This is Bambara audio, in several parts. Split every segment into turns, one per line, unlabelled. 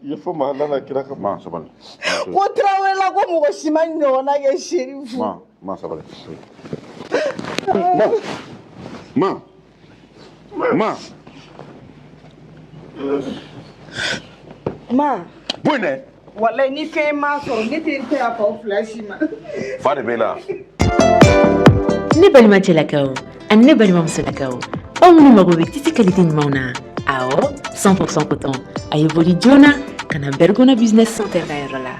Yafa n ma Ala n'a kira kama.
Ma sabali.
Ko Tarawele ko mɔgɔ si ma ɲɔgɔnna kɛ Serifu.
Ma, ma sabali. Ma. Ma. Ma.
Ma.
Bɔ yen dɛ.
Walayi ni fɛn ma sɔrɔ ne tɛ n tɛ yafa aw fila si ma.
Fa de b'e la.
Ne balima cɛlakaw ani ne balima musolakaw, aw minnu mago bɛ tissu qualité ɲumanw na, awɔ, 100% coton, a ye boli joona ka na Bergona Business Center ka yɔrɔ la.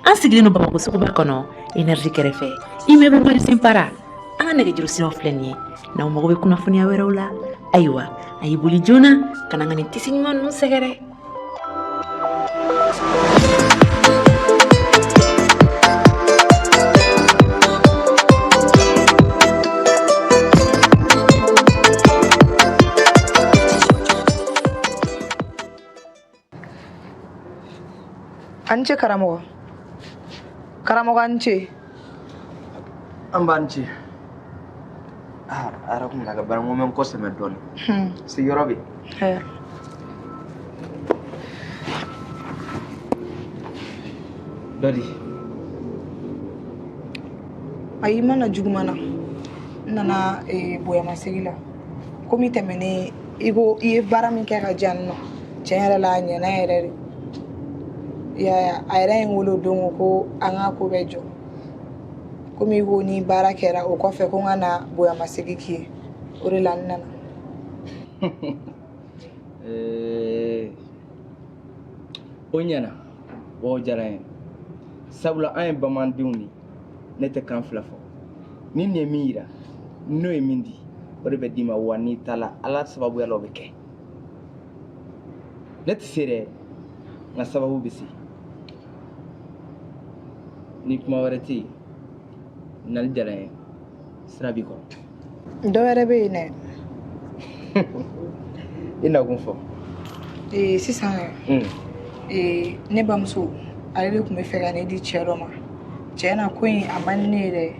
An sigilen don Bamakɔ suguba kɔnɔ, énergie kɛrɛfɛ, immeuble Marisin Para. An ka nɛgɛjuru siraw filɛ nin ye. N'aw mago bɛ kunnafoniya wɛrɛw la, ayiwa, a ye boli joona ka na an ka nin tissu ɲuman ninnu sɛgɛrɛ.
A ni ce karamɔgɔ. Karamɔgɔ, a ni ce.
An b'an ce. Aa, a yɛrɛ kun bɛna kɛ baara n ko n bɛ n kɔ sɛmɛ dɔɔnin. Sigiyɔrɔ bɛ yen. Dɔ di.
Ayi, n ma na juguman na. N nana bonyamasegin la. Komi tɛmɛnen i ko i ye baara min kɛ ka di yan nɔ, tiɲɛ yɛrɛ la a ɲɛna yɛrɛ de. I y'a ye, a yɛrɛ ye n wele o don ko an ka ko bɛɛ jɔ. Komi i ko ni baara kɛra o kɔfɛ ko n ka na bonyamasegin k'i ye, o de la n nana.
O ɲɛna wa o diyara n ye, sabula an ye bamanandenw de ye. Ne tɛ kan fila fɔ. Ni nin ye min yira, n'o ye min di, o de bɛ d'i ma. Wa n'i taala Ala sababuya la, o bɛ kɛ. Ne tɛ se dɛ, nka sababu bɛ se. Ni kuma wɛrɛ tɛ yen, nali diyara n ye. Sira b'i kɔrɔ.
Dɔ wɛrɛ bɛ yen dɛ.
I nakun fɔ.
Sisan yɛrɛ, ne bamuso, ale de tun bɛ fɛ ka ne di cɛ dɔ ma. Tiɲɛ na, ko in a man di ne ye dɛ,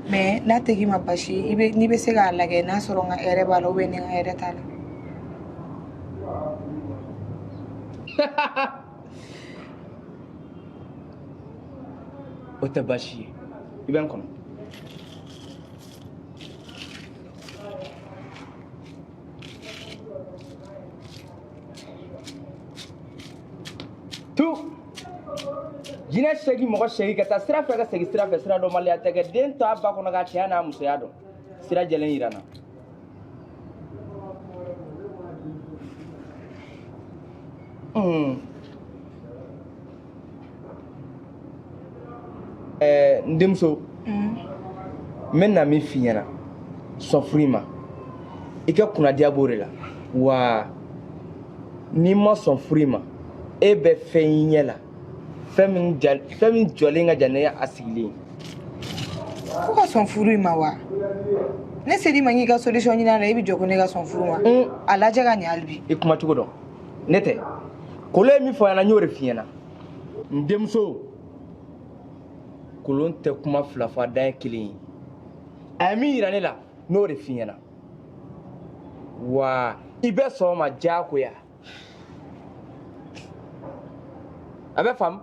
mais n'a tɛ k'i ma basi ye, i bɛ n'i bɛ se k'a lajɛ n'a sɔrɔ n ka hɛrɛ b'a la ou bien ni n ka hɛrɛ t'a la.
O tɛ baasi ye, i bɛ n kɔnɔ. Tu jinɛ segin, mɔgɔ segin ka taa sira fɛ, ka segin sira fɛ, sira dɔnbaliya tɛ kɛ. Den to a ba kɔnɔ k'a cɛya n'a musoya dɔn, sira jɛlen yira n na. N denmuso, n bɛ na min f'i ɲɛna, sɔn furu in ma. I ka kunnadiya b'o de la. Wa n'i ma sɔn furu in ma, e bɛ fɛn y'i ɲɛ la, fɛn min jɔlen ka jan ni a sigilen ye.
Ko ka sɔn furu in ma wa? Ne ser'i ma k'i ka solution ɲini a la, e bɛ jɔ ko ne ka sɔn furu ma. A lajɛ ka ɲɛ hali bi.
I kuma cogo dɔn, ne tɛ kolon ye min fɔ n ɲɛna, n y'o de f'i ɲɛna. N denmuso, kolon tɛ kuma fila fɔ, a dan ye kelen ye. A ye min yira ne la, n'o de f'i ɲɛna. Wa i bɛ sɔn o ma diyagoya. A bɛ faamu.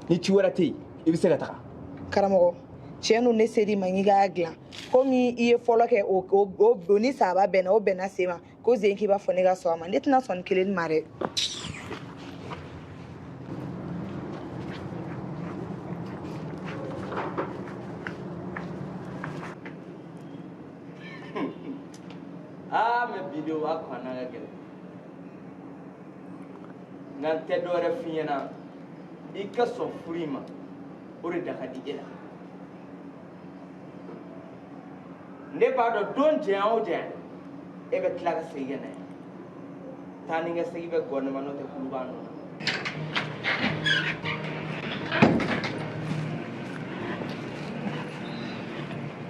Ni ci wɛrɛ tɛ yen, i bɛ se ka taga.
Karamɔgɔ, tiɲɛ don, ne ser'i ma k'i k'a dilan. Komi i ye fɔlɔ kɛ, o ni saba bɛnna, o bɛnna sen ma. Ko zen k'i b'a fɔ ne ka sɔn a ma, ne tɛna sɔn ni kelen ma dɛ.
Aa, mais bi de o b'a kɔnna ka gɛlɛn. Nka n tɛ dɔwɛrɛ f'i ɲɛna, i ka sɔn furu in ma, o de da ka di e la. Ne b'a dɔn don janya o janya, e bɛ tila ka segin ka na yan. Taa ni ka segin bɛ gɔni ma, n'o tɛ kulu b'a nɔ na.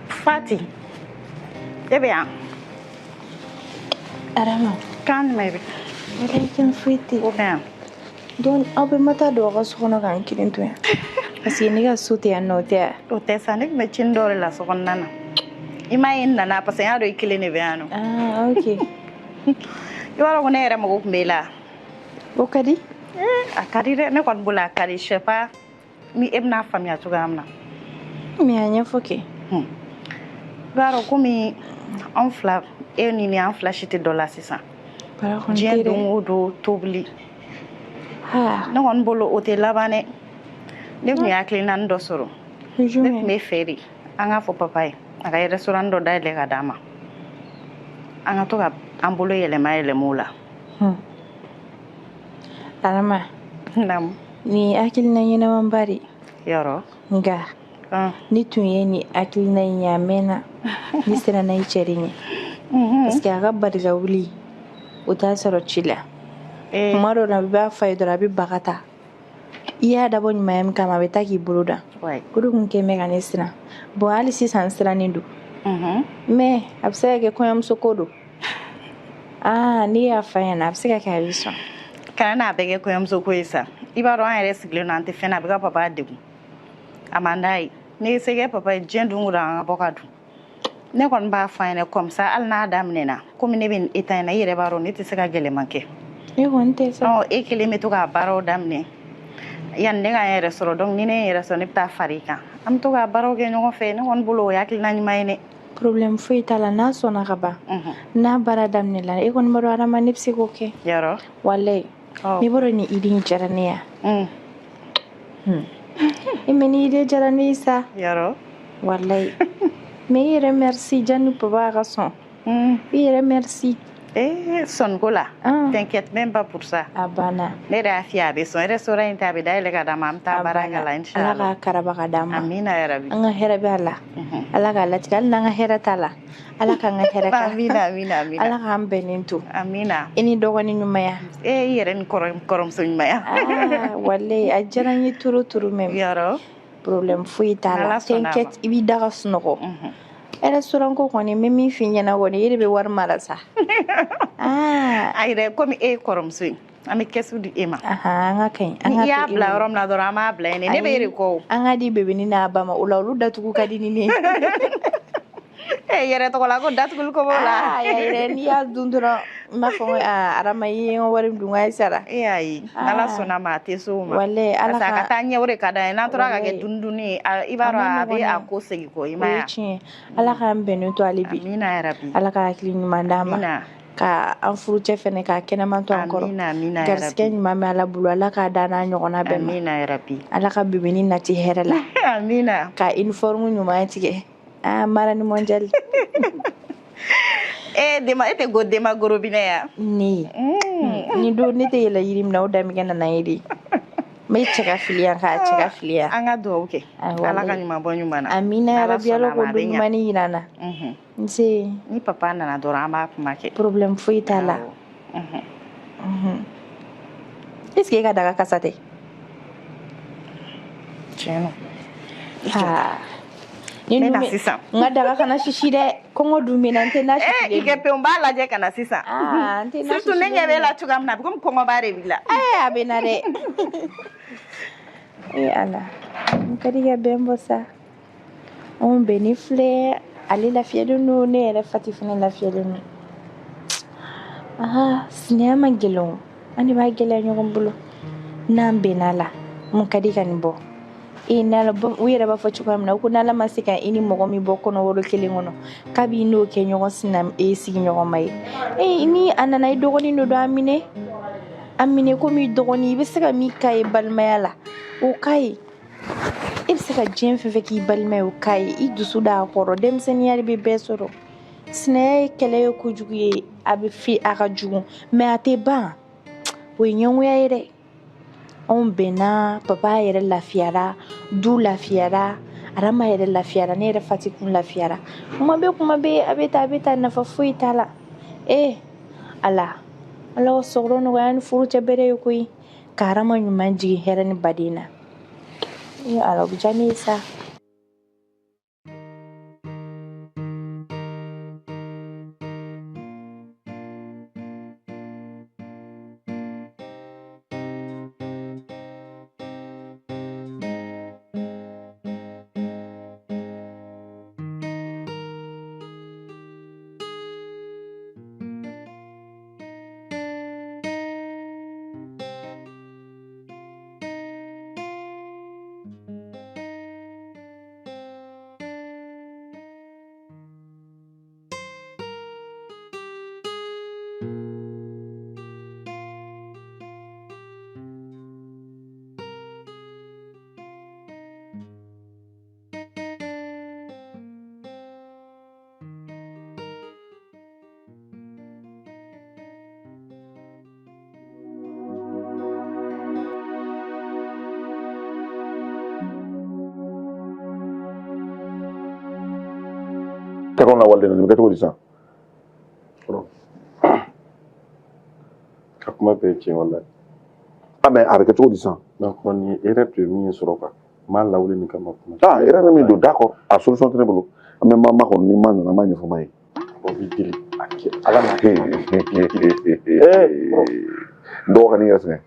Fati, e bɛ yan.
Arama.
Kan jumɛn bɛ?
Walayi foyi tɛ.
O bɛ yan.
Donc aw bɛɛ ma taa don aw ka so kɔnɔ k'an kelen to yan. Parce que ne ka so tɛ yan nɔ, o tɛ yan.
O tɛ sa, ne tun bɛ cini dɔ de la so kɔnɔna na. I m'a ye n nana parce que n y'a dɔn i kelen de bɛ yan nɔ.
Ah, ok.
I b'a dɔn ko ne yɛrɛ mago tun b'e la.
O ka di.
A ka di dɛ, ne kɔni bolo a ka di. Je sais pas ni e bɛna faamuya cogoya min na.
Mais a ɲɛfɔ kɛ.
I b'a dɔn komi anw fila, e ni ne, an fila si tɛ dɔ la sisan.
Bara kɔni
Diɲɛ
tɛ
don
dɛ.
o don tobili.
Ha.
Ne kɔni bolo o tɛ laban dɛ. Ne tun ye hakilina dɔ sɔrɔ. Ne tun
Jumɛn?
bɛ fɛ de an k'a fɔ papa ye a ka restaurant dɔ dayɛlɛ ka d'an ma. An ka to ka an bolo yɛlɛma yɛlɛma o la.
Arama.
Naamu.
Nin ye hakilina ɲɛnamaba de ye.
Yɔrɔ.
Nka ne tun ye nin hakilina in ye a mɛnna. Ne siranna i cɛ de ɲɛ. Parce que a ka barika wuli o t'a sɔrɔ ci la. Kuma dɔw la i b'a f'a ye dɔrɔn a bɛ baga ta. I y'a dabɔ ɲumanya min kama a bɛ taa k'i bolo dan. O de kun kɛ bɛ ka ne siran. Bon, hali sisan n sirannen don. Mais a bɛ se ka kɛ kɔɲɔmuso ko don. Aa, n'i y'a f'a ɲɛna a bɛ se ka kɛ a bɛ sɔn.
Kana n'a bɛɛ kɛ kɔɲɔmuso ko ye sa. I b'a dɔn an yɛrɛ sigilen don, an tɛ fɛn na, a bɛ ka papa degun. A man d'a ye. N'i ye se kɛ papa ye diɲɛ don o don an ka bɔ ka dun. Ne kɔni b'a f'a ɲɛna comme ça, hali n'a daminɛna, komi ne bɛ nin état in na, i yɛrɛ b'a dɔn ne tɛ se ka gɛlɛman kɛ.
Ne kɔni tɛ sa.
Ɔ, e kelen bɛ to k'a baaraw daminɛ yanni ne ka n yɛrɛ sɔrɔ. Donc ni ne ye n yɛrɛ sɔrɔ, ne bɛ taa far'i kan, an bɛ to k'a baaraw kɛ ɲɔgɔn fɛ. Ne kɔni bolo o ye hakilina ɲuman ye dɛ.
Problème foyi t'a la, n'a sɔnna ka ban. N'a baara daminɛla, e kɔni b'a dɔn Adama, ne bɛ se k'o kɛ.
Yɔrɔ.
Walayi. Ne b'a dɔn nin idée in diyara ne ye. E mais ni idée diyara ne ye sa.
Yɔrɔ.
Walayi. Mais i yɛrɛ merci, janni papa ka sɔn. I yɛrɛ merci.
Eh, sɔniko la. T'inquiète même pas pour ça.
A banna.
Ne yɛrɛ y'a f'i ye a bɛ sɔn. Restaurant in ta, a bɛ dayɛlɛ ka d'a ma, an bɛ taa baara k'a la
Ala
inchallah.
k'a karaba ka d'an ma.
Amina yarabi.
An ka hɛrɛ bɛ a la. Ala k'a latigɛ, hali n'an ka hɛrɛ t'a la. Ala k'an ka hɛrɛ k'a.
Amina, amina, amina.
Ala k'an bɛnnen to.
Amina.
I ni dɔgɔnin ɲumanya.
Eh, i yɛrɛ ni kɔrɔmuso ɲumanya.
Ah, walayi a diyara n ye trop trop même.
Yɔrɔ.
Problème foyi t'a la.
Ala sɔnna a ma.
T'inquiète, i b'i da ka sunɔgɔ. Restaurant ko kɔni, n bɛ min f'i ɲɛna kɔni, e de bɛ wari mara sa.
A yɛrɛ, komi e ye kɔrɔmuso ye, an bɛ kɛsu di e ma.
Ahan, an ka kaɲi. An
Ni
ka
i y'a
to e
bila
bolo.
yɔrɔ min na dɔrɔn, an b'a bila yen. Ne bɛ e de kɔ o.
An ka di bébéni n'a ba ma, o la olu datugu ka di ni ne ye.
E yɛrɛ tɔgɔ la ko datuguli ko b'o la.
Ah, ya yɛrɛ, n'i y'a dun dɔrɔn n b'a fɔ ko aa Adama, i ye n ka wari dun k'a ye sara.
E ayi, n'Ala sɔnna ma, a tɛ se o ma.
Walayi, Ala
Parce que a
ka
ka taa ɲɛ, o de ka d'an ye. N'an tora ka kɛ
Walayi.
dunni dunni ye, i b'a
A
dɔn
ma
a bɛ
nɔgɔn
a
dɛ.
ko segin kɔ, i
O
m'a
ye
ye wa?
tiɲɛ. Ala k'an bɛnnen to hali bi.
Amina yarabi.
Ala ka hakili ɲuman d'an ma.
Amina.
Ka an furucɛ fɛnɛ k'a kɛnɛman to an kɔrɔ.
Amina, amina
Garisigɛ
yarabi.
ɲuman bɛ Ala bolo, Ala k'a d'an n'a ɲɔgɔnna bɛɛ ma.
Amina yarabi.
Ala ka bébéni nati hɛrɛ la.
Amina.
Ka uniforme ɲuman tigɛ. Ah, mara ni mondial.
E dema, e tɛ go dema gorobinɛ ya?
Ne. Ni don ne tɛ yɛlɛ yiri min na, o damikɛ nana ye de. N bɛ cɛ ka fili yan k'a cɛ ka fili yan.
An ka dugawu kɛ.
Ayiwa,
Ala ka ɲuman bɔ ɲuman na.
Amina
N'Ala
yarabi, Ala
sɔnna a
k'o
ma, a
don
bɛ ɲa.
ɲuman ni yira n na. N se.
Ni papa nana dɔrɔn, an b'a kuma kɛ.
Problème foyi t'a la. Est-ce que e ka daga kasa tɛ?
Tiɲɛ don.
Ha. Ni
N bɛ
dun
na
bɛ-
sisan.
N ka daga kana sisi dɛ. Kɔngɔ dun bɛ n na, n tɛ na
Eh,
sisilen
i kɛ pewu, n b'a lajɛ ka na sisan.
Ah, n tɛ na
Surtout ne ɲɛ
sisilen
b'e la cogoya min na, a bɛ komi kɔngɔba de b'i la.
Eh, a bɛ na dɛ. Eh Ala, n ka di ka bɛn bɔ sa. Anw bɛnni filɛ, ale lafiyalen don, ne yɛrɛ Fati fana lafiyalen don. Aha, sinaya man gɛlɛn o. An de b'a gɛlɛya ɲɔgɔn bolo. N'an bɛnna la, mun ka di ka nin bɔ? E n'Ala u yɛrɛ b'a fɔ cogoya min na, ko n'Ala ma se ka i ni mɔgɔ min bɔ kɔnɔworo kelen kɔnɔ, k'a b'i n'o kɛ ɲɔgɔn sina e sigiɲɔgɔnma ye. E ni a nana i dɔgɔnin dɔ don, a minɛ. A minɛ komi i dɔgɔnin, i bɛ se ka min k'a ye balimaya la, o k'a ye. E bɛ se ka diɲɛ fɛn fɛn k'i balima ye, o k'a ye. I dusu da a kɔrɔ, denmisɛnninya de bɛ bɛɛ sɔrɔ. Sinaya ye kɛlɛ ye kojugu ye, a bɛ fi a ka jugu, mais a tɛ ban. O ye ɲɛngoya ye dɛ. Anw bɛnna, papa yɛrɛ lafiyara, du lafiyara, Adama yɛrɛ lafiyara, ne yɛrɛ Fati kun lafiyara. Kuma bɛ kuma bɛ, a bɛ taa a bɛ taa, nafa foyi t'a la. Eh Ala, Ala ka sɔrɔ nɔgɔya ni furu cɛ bɛrɛ ye koyi. Ka Adama ɲuman jigin hɛrɛ ni baden na. Eh Ala, o bɛ diya ne ye sa.
tɛ kɔnɔ la waliden nin bɛ kɛ cogo di sisan?
Ka kuma bɛɛ ye tiɲɛ walayi.
Ah mais a bɛ kɛ cogo di sisan?
Donc nin ye erreur de ye min ye sɔrɔ quoi. N m'a lawuli nin kama kuma.
Ah erreur min don, d'accord, a solution tɛ ne bolo. An bɛ ma kɔnɔ ni ma nana n b'a ɲɛfɔ ma ye.
O b'i deli a kɛ ala n'a kɛ.
N dɔgɔ ka n'i yɛrɛ sɛgɛn.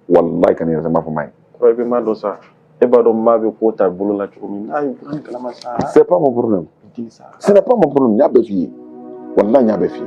Walayi ka n'i yɛrɛ sɛgɛn n b'a fɔ ma ye.
Kɔrɔ i bɛ ma dɔn sa. E b'a dɔn maa bɛ ko ta bolo la cogo min n'a ye bolo kalama sa.
C'est pas mon problème. Ce n'est pas mon problème, n y'a bɛɛ f'i ye. Walayi n y'a bɛɛ f'i ye.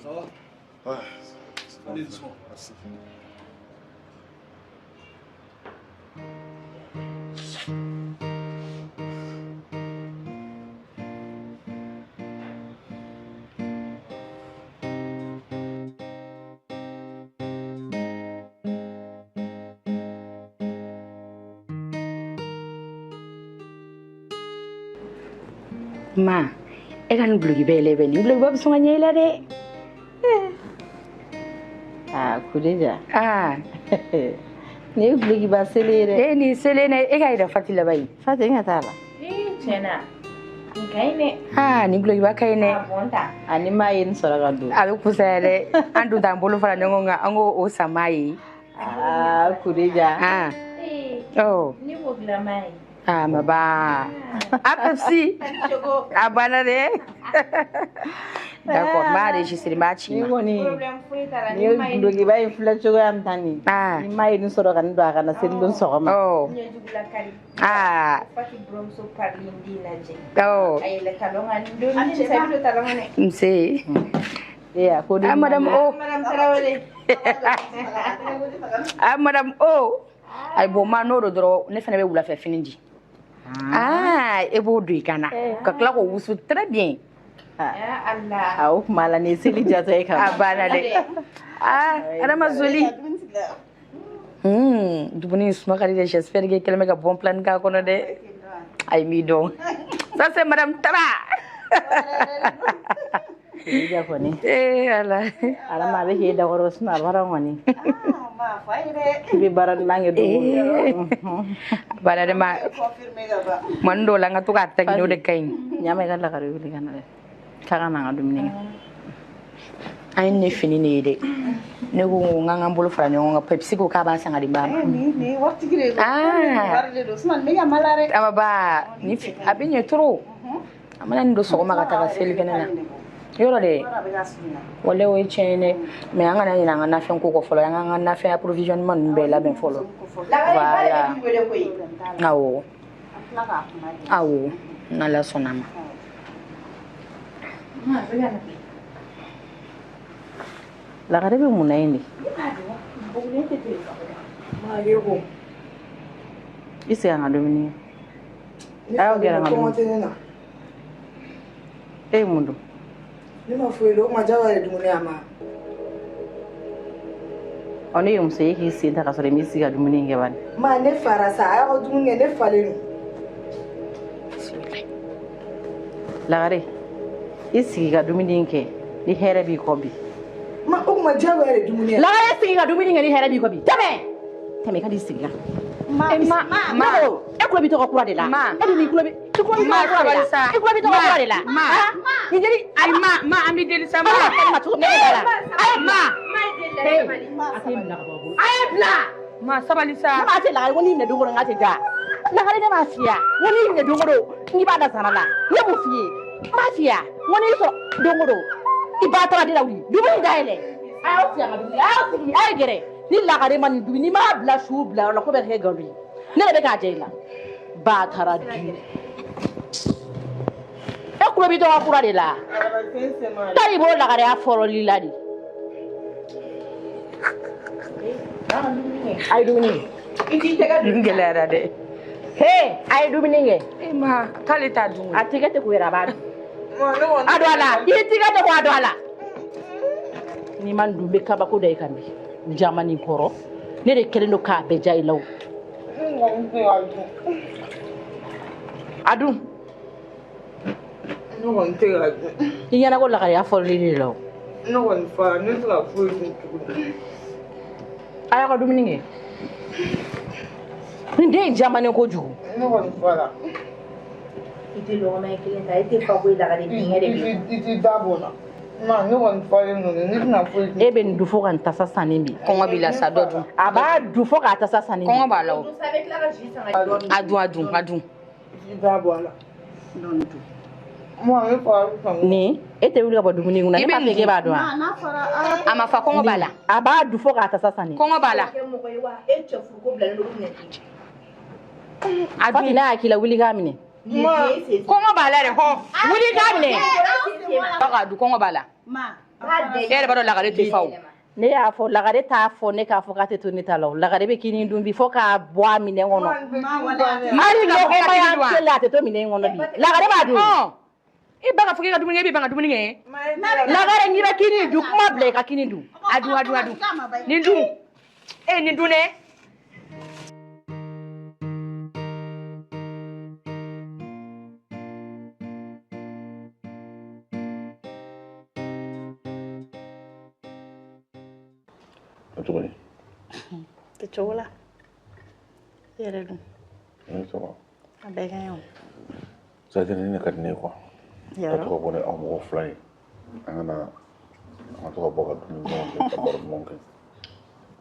Ça va?
Ouais.
Allez, doucement.
Merci.
Ma, e ka nin dulokiba yɛlɛ bɛ nin dulokiba bɛ sɔn ka ɲɛ i la dɛ.
Ah, Kudeja.
Ah.
Nin ye dulokiba selen ye dɛ.
E nin selen dɛ, e k'a yira Fati laban ye.
Fati, n ka t'a la.
Ee, tiɲɛ na. Nin ka ɲi dɛ.
Ah, nin dulokiba ka ɲi dɛ.
A bɔn ta.
A ni maa ye nin sɔrɔ ka don.
A bɛ kusaya dɛ. An dun t'an bolo fara ɲɔgɔn kan, an k'o o san maa ye.
Ah, Kudeja.
Ah.
Ee,
Oh.
ne b'o dilan maa ye.
Ah, ma ba. A Pepsi. A banna dɛ. D'accord, n b'a enregistré, n b'a ci i
Ni
ma.
kɔni
Problème foyi t'a la.
nin ye dulokiba in filɛ cogoya min ta nin.
Ah.
Ni maa ye nin sɔrɔ ka nin don a kana seli don sɔgɔma.
Oh.
Ɲɛjugula kari.
Ah.
Fati buramuso parili n den lajɛ.
Oh.
A yɛlɛ talon kan nin don ni sa i bɛ don talon kan dɛ.
Nse.
Ee, a ko de
Ah, madame O.
Madame Tarawele.
Ah, madame O. Ayi bon, ma n'o don dɔrɔn ne fana bɛ wulafɛ fini di. Ah, e b'o don i kan na. Ka tila k'o wusu très bien.
Ya Allah.
A o kuma la nin ye seli jatɔ ye ka
A banna dɛ. Ah, Adama Zoli. Dumuni in suma ka di dɛ. J'espère que kɛlen bɛ ka bon plan k'a kɔnɔ dɛ. Ayi m'i dɔn. Ça c'est madame Tara.
Kudeja kɔni.
Eh Ala.
Adama a bɛ k'e dakɔrɔ sinɔn a b'a dɔn kɔni. K'i bɛ baara ɲuman kɛ don o don.
A banna dɛ ma. Tuma dɔw la n ka to k'a tagini o de ka ɲi.
Ɲama i ka lagare wuli ka na dɛ. K'a ka na an ka dumuni kɛ.
An ye ne fini ne ye dɛ. Ne ko n k'an k'an bolo fara ɲɔgɔn kan. Pepsi ko k'a b'a san ka di ba ma.
Nin waritigi de don.
Ah.
Wari de don sinɔn nin bɛ ɲa ma la dɛ.
Ama ba ni a bɛ ɲɛ trop. A mana nin don sɔgɔma ka taga selikɛnɛ na. Yɔrɔ dɛ. Walayi o ye tiɲɛ ye dɛ. Mais an kana ɲinɛ an ka nafɛn ko kɔ fɔlɔ. An k'an ka nafɛn approvisionnement ninnu bɛɛ labɛn fɔlɔ. Voilà. Awɔ. Awɔ. N'Ala sɔnna a ma.
Lagare bɛ mun na yen de?
Ma ye ko.
I sigi an ka dumuni kɛ.
Ne
A y'aw gɛrɛ an ka
kɔngɔ
dumuni.
tɛ ne na.
E ye mun dun?
Ne ma foyi dɔn, o ma jagoya de dumuni a ma.
Ɔ ne ye muso ye e k'i sen ta ka sɔrɔ i m'i sigi ka dumuni in kɛ bani.
Ma ne fara sa, a y'a ka dumuni kɛ, ne falen don.
Lagare, i sigi ka dumuni in kɛ ni hɛrɛ b'i kɔ bi.
Ma o kuma jagoya de dumuni ye.
Lagare sigi ka dumuni kɛ ni hɛrɛ b'i kɔ bi. Tɛmɛ! Tɛmɛ i ka n'i sigi kan.
Ma, ma,
E kulo b'i tɔgɔ kura de la.
Ma.
E dun i kulo bɛ i kulo b'i
Ma,
tɔgɔ kura de la.
sabali sa.
I kulo b'i tɔgɔ kura de la.
Ma.
Ah, Nin jeli.
Ayi ma, ma an b'i deli sa ma.
Ala ma cogo min ne b'a la.
Ma.
A t'e minɛ ka bɔ a bolo. A ye bila.
Ma sabali sa.
Ne m'a tɛ lagare ko n'i minɛ don o don n k'a tɛ ja. Lagare ne m'a f'i ye n ko n'i minɛ don o don n k'i b'a da zana la. Ne m'o f'i ye. N m'a f'i ye n ko n'i sɔrɔ don o don i ba taara den lawuli dumuni dayɛlɛ. A y'aw sigi a ka dumuni a y'aw sigi a ye gɛrɛ. Ni lagare ma nin dumuni n'i m'a bila su bila yɔrɔ la ko bɛ kɛ nkalon ye. Ne de bɛ k'a jɛ i la. Ba taara di. E kulo b'i tɔgɔ kura de la. Taa i bolo lagareya fɔlɔli la de. A ye dumuni kɛ.
Nin gɛlɛyara dɛ.
He, a ye dumuni kɛ.
Ma k'ale t'a dun.
A tigɛ tɛ ko yɛrɛ, a b'a dun. A don a la, i tigɛ tɛ ko a don a la. N'i ma nin dun, n bɛ kabako da i kan bi. Jamani kɔrɔ ne de kɛlen don k'a bɛɛ ja i la o. A dun.
Ne kɔni tɛ k'a dun.
I ɲɛna ko lagare y'a fɔlen de la o.
Ne kɔni fara, ne tɛ ka foyi dun tuguni.
A y'a ka dumuni kɛ. Nin den in jamanen kojugu.
Ne kɔni fara.
I tɛ lɔgɔma kelen ta, i tɛ fa koyi lagare denkɛ de bɛ yen.
I t'i da bɔ n na. Ma ne kɔni falen don, ne tɛna foyi dun.
E bɛ nin dun fo ka nin tasa sanni bi.
Kɔngɔ b'i la sa, dɔ dun.
A b'a dun fo k'a tasa sanni bi.
Kɔngɔ b'a la o. A dun, a dun, a dun.
I t'i da bɔ a la. Ma ne fara sisan.
Nin e tɛ wuli ka bɔ dumuni kunna, ne b'a fɛ k'e b'a dun wa?
A ma fa, kɔngɔ b'a la.
A b'a dun fo k'a tasa sanni.
Kɔngɔ b'a la.
A dun. Fati n'a y'a k'i la, wuli k'a minɛ.
Kɔngɔ b'a la dɛ, hɔn. Wuli k'a minɛ. Ba k'a dun, kɔngɔ b'a la. E yɛrɛ b'a dɔn lagare tɛ fa o.
Ne y'a fɔ lagare t'a fɔ ne k'a fɔ k'a tɛ to ne ta la o. Lagare bɛ kini dun bi fo k'a bɔ a minɛn kɔnɔ. Hali lɔgɔma y'an kelen a tɛ to minɛn kɔnɔ bi. Lagare b'a dun.
E ba ka fɔ k'e ka dumuni kɛ, e bɛ ban ka dumuni kɛ.
Lagare n'i bɛ kini dun, kuma bila i ka kini dun.
A dun, a dun, a dun. Nin dun. E nin dun dɛ.
Cogo di?
Tɛ cogo la. I yɛrɛ dun?
Ne sɔrɔ.
A bɛɛ ka ɲi o.
C'est-à-dire ni ne ka di ne ye quoi. Ka to ka bɔ ni aw mɔgɔ fila ye. An ka na, an ka to ka bɔ ka dumuni ɲumanw kɛ, ka baro dumanw kɛ.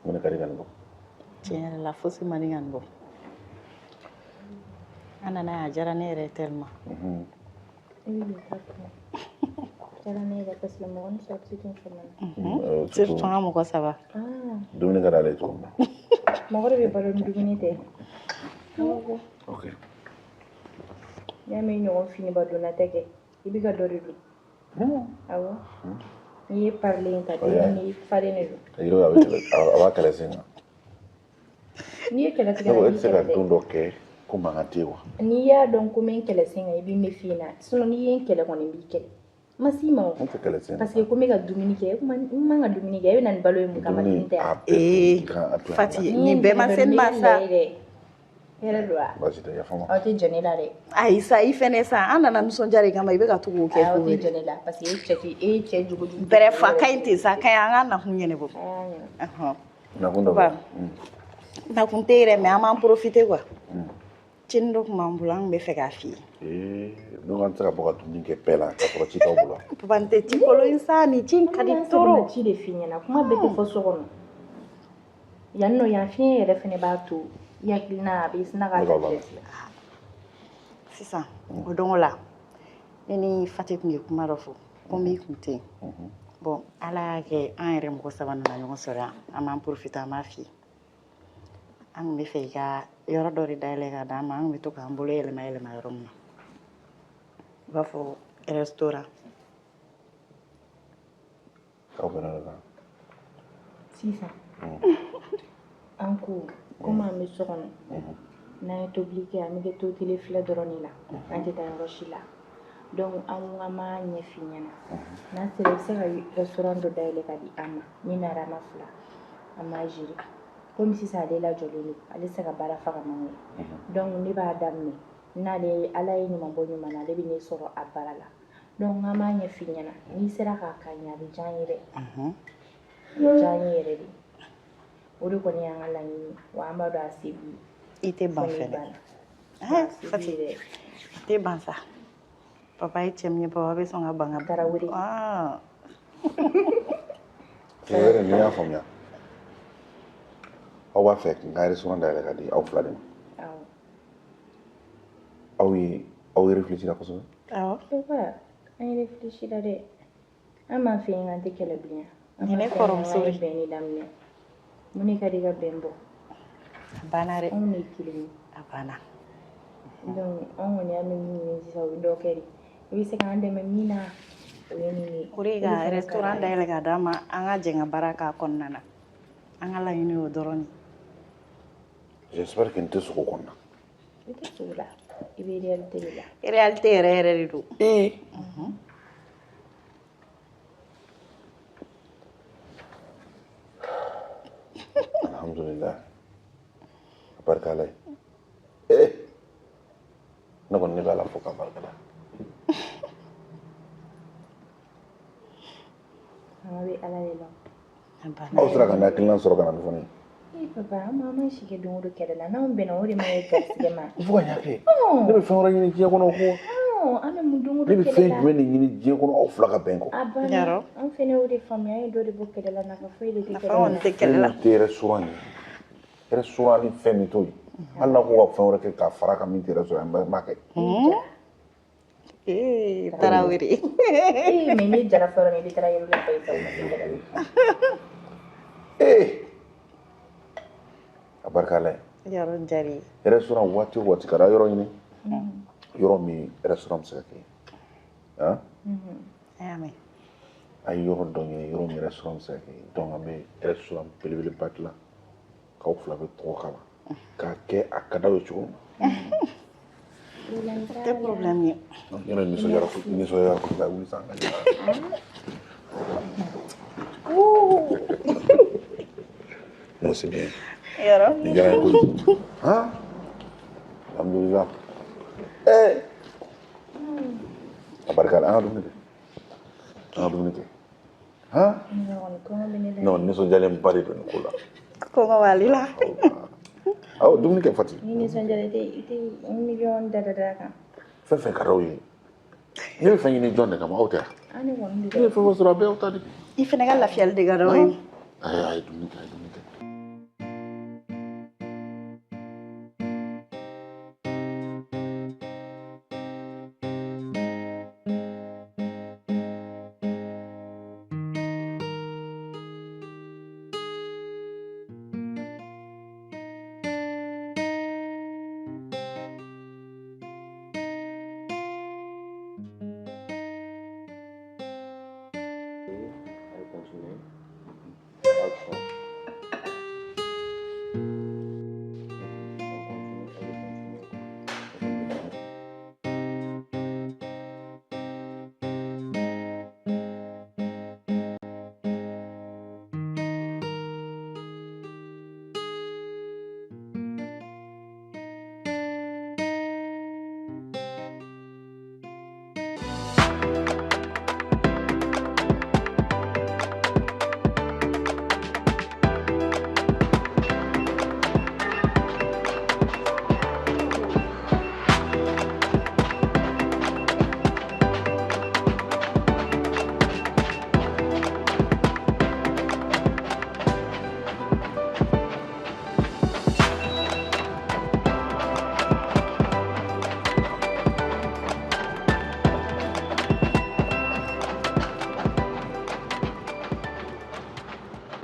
Mun de ka di ka nin bɔ?
Tiɲɛ yɛrɛ la, fosi man di ka nin bɔ. An nana yan, a diyara ne yɛrɛ tellement.
Diyara ne yɛrɛ parce que mɔgɔ ni sɔrɔ tɛ tun faamu.
Surtout an ka mɔgɔ saba.
Dumuni ka d'ale ye cogo min na.
Mɔgɔ de bɛ balo ni dumuni tɛ.
Ok.
N'i y'a mɛn ɲɔgɔn finiba donna tɛ kɛ, i bɛ ka dɔ de dun. Awɔ. N'i ye parilen in ta, dumuni falen de don.
A b'a kɛlɛ sen kan.
N'i ye kɛlɛ sen
kan,
i
e tɛ se ka don dɔ kɛ ko mankan tɛ yen wa?
N'i y'a dɔn ko n bɛ n kɛlɛ sen kan, i bɛ méfier n na. Sinon n'i ye n kɛlɛ kɔni, n b'i kɛlɛ. Ma s'i ma o.
N tɛ kɛlɛ sen.
Parce que ko n bɛ ka dumuni kɛ, n man ka dumuni kɛ, e bɛ na ni balo ye mun kama dumuni tɛ yan.
Fati, nin bɛɛ ma se ne ma sa.
Hɛrɛ don wa?
Baasi tɛ, yafa n ma.
Aw tɛ jɔ ne la dɛ.
Ayi sa, i fɛnɛ sa, an nana nisɔndiya de kama, i bɛ ka to k'o kɛ.
Aw tɛ jɔ ne la parce que e cɛ e ye cɛ jogo jugu.
Bref, a ka ɲi ten sa, a ka ɲi, an ka nakun ɲɛnabɔ.
Nakun dɔ bɛ
Nakun tɛ yɛrɛ, mais an b'an profiter quoi. Cinin dɔ tun b'an bolo, an tun bɛ fɛ k'a f'i ye.
Donc an tɛ se ka bɔ ka dumuni kɛ bɛɛ la ka sɔrɔ ci t'aw bolo.
Papa, n tɛ ci kolon in sa, nin ci in ka di trop.
Ci de f'i ɲɛna, kuma bɛɛ tɛ fɔ so kɔnɔ. Yan nɔ, yan fiɲɛ yɛrɛ fɛnɛ b'a to i hakilina a bɛ sina k'a lafiya.
Sisan, o don o la, ne ni Fati tun ye kuma dɔ fɔ, komi i tun tɛ yen. Bon, Ala y'a kɛ an yɛrɛ mɔgɔ saba nana ɲɔgɔn sɔrɔ yan, an b'an profiter an b'a f'i ye. An tun bɛ fɛ i ka yɔrɔ dɔ de dayɛlɛ ka d'an ma, an tun bɛ to k'an bolo yɛlɛma yɛlɛma yɔrɔ min na. I b'a fɔ restaurant.
Aw bɛnna o kan.
Sisan, an ko komi an bɛ so kɔnɔ, n'an ye tobili kɛ, an bɛ kɛ to tele filɛ dɔrɔn de la, an tɛ taa yɔrɔ si la. Donc an ko k'an b'a ɲɛf'i ɲɛna. N'an sera, i bɛ se ka restaurant dɔ dayɛlɛ ka di an ma, min na Rama fila, an b'a gérer. Komi sisan ale lajɔlen don, ale tɛ se ka baara fagaman kɛ. Donc ne b'a daminɛ, n'ale Ala ye ɲuman bɔ ɲuman na, ale bɛ ne sɔrɔ a baara la. Donc an b'a ɲɛf'i ɲɛna, n'i sera k'a k'a ɲɛ, a bɛ diya an ye dɛ. A bɛ diya an ye yɛrɛ de. O de kɔni y'an ka laɲini ye, wa an b'a dɔn a se b'i ye.
I tɛ ban fɛnɛ. Fati, i tɛ ban sa. Papa ye cɛ min ye, papa bɛ sɔn ka ban ka
Tarawele.
Yɛrɛ ni y'a faamuya. Aw b'a fɛ n ka restaurant dayɛlɛ ka di aw fila de ma. Aw ye aw réfléchi la kosɛbɛ.
Awɔ.
Papa, an ye réfléchi la dɛ. An b'a fɛ yen k'an tɛ kɛlɛ bilen.
Nin ne kɔrɔmuso
de. An ye bɛn de daminɛ. Mun de ka di ka bɛn bɔ?
A banna dɛ.
Anw de ye kelen ye.
A banna.
Donc anw kɔni an bɛ min ɲini sisan, o ye dɔ kɛ de. I bɛ se k'an dɛmɛ min na, o ye nin ye.
O de ye ka restaurant dayɛlɛ ka d'an ma, an ka jɛ ka baara k'a kɔnɔna na. An ka laɲini y'o dɔrɔn de.
J'espère que n tɛ sogo kɔnɔ.
I tɛ sogo la. I bɛ réalité de la.
Réalité yɛrɛ yɛrɛ de don.
Ee, alhamdulillah, a barika Ala ye. Ee, ne kɔni, ne bɛ Ala fo k'a barika da.
Fanga bɛ Ala de la.
Aw sera ka n hakilina sɔrɔ ka na nin fɔ ne ye.
Ee papa, an ma an si kɛ don o don kɛlɛ la, n'anw bɛnna, o de ma ɲi garisigɛ ma.
Fo ka ɲa kɛ, ne bɛ fɛn wɛrɛ ɲini diɲɛ kɔnɔ ko
An bɛ mun don o
ne
don
bɛ
kɛlɛ
fɛn
la?
jumɛn de ɲini diɲɛ kɔnɔ aw fila ka bɛn kɔ?
A banna, an fɛnɛ y'o de faamuya, an ye dɔ de bɔ kɛlɛ la, nafa foyi de tɛ
Nafa
kɛlɛ la.
kɔni tɛ kɛlɛ la.
Fɛn min tɛ restaurant ye, restaurant ni fɛn min t'o ye, hali n'a ko ka fɛn wɛrɛ kɛ k'a fara kan min tɛ restaurant ye, n b'a kɛ.
Ee, Tarawele.
Ee, mais ne jara fɔlɔ, i bɛ taara yɔrɔ la fɔ i ka kɛlɛ la.
Ee, a barika Ala ye.
Yɔrɔ diyara.
Restaurant, waati o waati ka da yɔrɔ ɲini, yɔrɔ min restaurant bɛ se ka kɛ yen, han.
A y'a mɛn.
A ye yɔrɔ dɔ ɲini, yɔrɔ min restaurant bɛ se ka kɛ yen. Donc an bɛ restaurant belebeleba dilan k'aw fila bɛ tɔgɔ k'a la, k'a kɛ a ka d'aw ye cogo min.
Tɛ problème ye.
Na yɛrɛ nisɔndiyara, nisɔndiyara kojugu. A wuli sisan ka ɲɛ. Non, c'est bien.
Yɔrɔ.
Nin diyara n ye kojugu, han, alhamdulillah. Eh, a barika la. An ka dumuni kɛ, an ka dumuni kɛ, han.
Kɔngɔ bɛ ne la.
Non, nisɔndiyalenba de don nin ko la.
Kɔngɔ b'ale la.
Awɔ, dumuni kɛ, Fati.
Ni nisɔndiyara, i tɛ miliyɔn da da da kan.
Fɛn fɛn ka d'aw ye, ne bɛ fɛn ɲini jɔn de kama? Aw tɛ yan?
An ne kɔni
Ne
de
ye fɛn fɛn sɔrɔ, a bɛɛ y'aw ta de.
I fɛnɛ ka lafiyali de ka d'aw ye.
A ye, a ye dumuni kɛ, a ye dumuni kɛ.
Allez, continuez. Action. On continue, allez, continuez.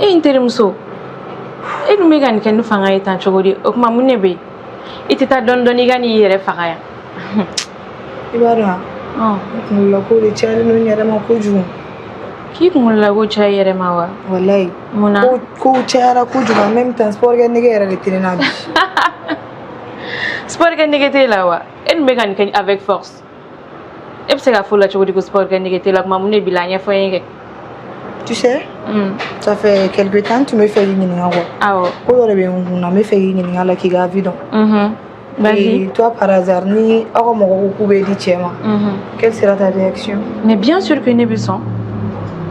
E n terimuso, e dun bɛ ka nin kɛ ni fanga ye tan cogo di? O tuma, mun de bɛ yen? I tɛ taa dɔɔni dɔɔni i ka n'i yɛrɛ faga yan.
I b'a dɔn wa, ne kunkololako de cayalen don n yɛrɛ ma kojugu.
K'i kunkololako caya i yɛrɛ ma wa?
Walayi.
Mun na?
Kow cayara kojugu. En même temps, sport kɛ nege yɛrɛ de tɛ ne na bi.
Sport kɛ nege t'e la wa? E dun bɛ ka nin kɛ avec force. E bɛ se ka fɔ o la cogo di ko sport kɛ nege t'e la? Kuma, mun de b'i la? A ɲɛfɔ n ye kɛ.
Tu sais, ça fait quelque temps tu me fais k'i ɲininka quoi.
Awɔ.
Ko dɔ de bɛ n kun na, n bɛ fɛ k'i ɲininka la, k'i ka avis dɔn.
Vas-y.
Et toi, par hasard, ni aw ka mɔgɔ ko k'u bɛ di cɛ ma, quelle sera ta réaction?
Mais bien sûr que ne bɛ sɔn,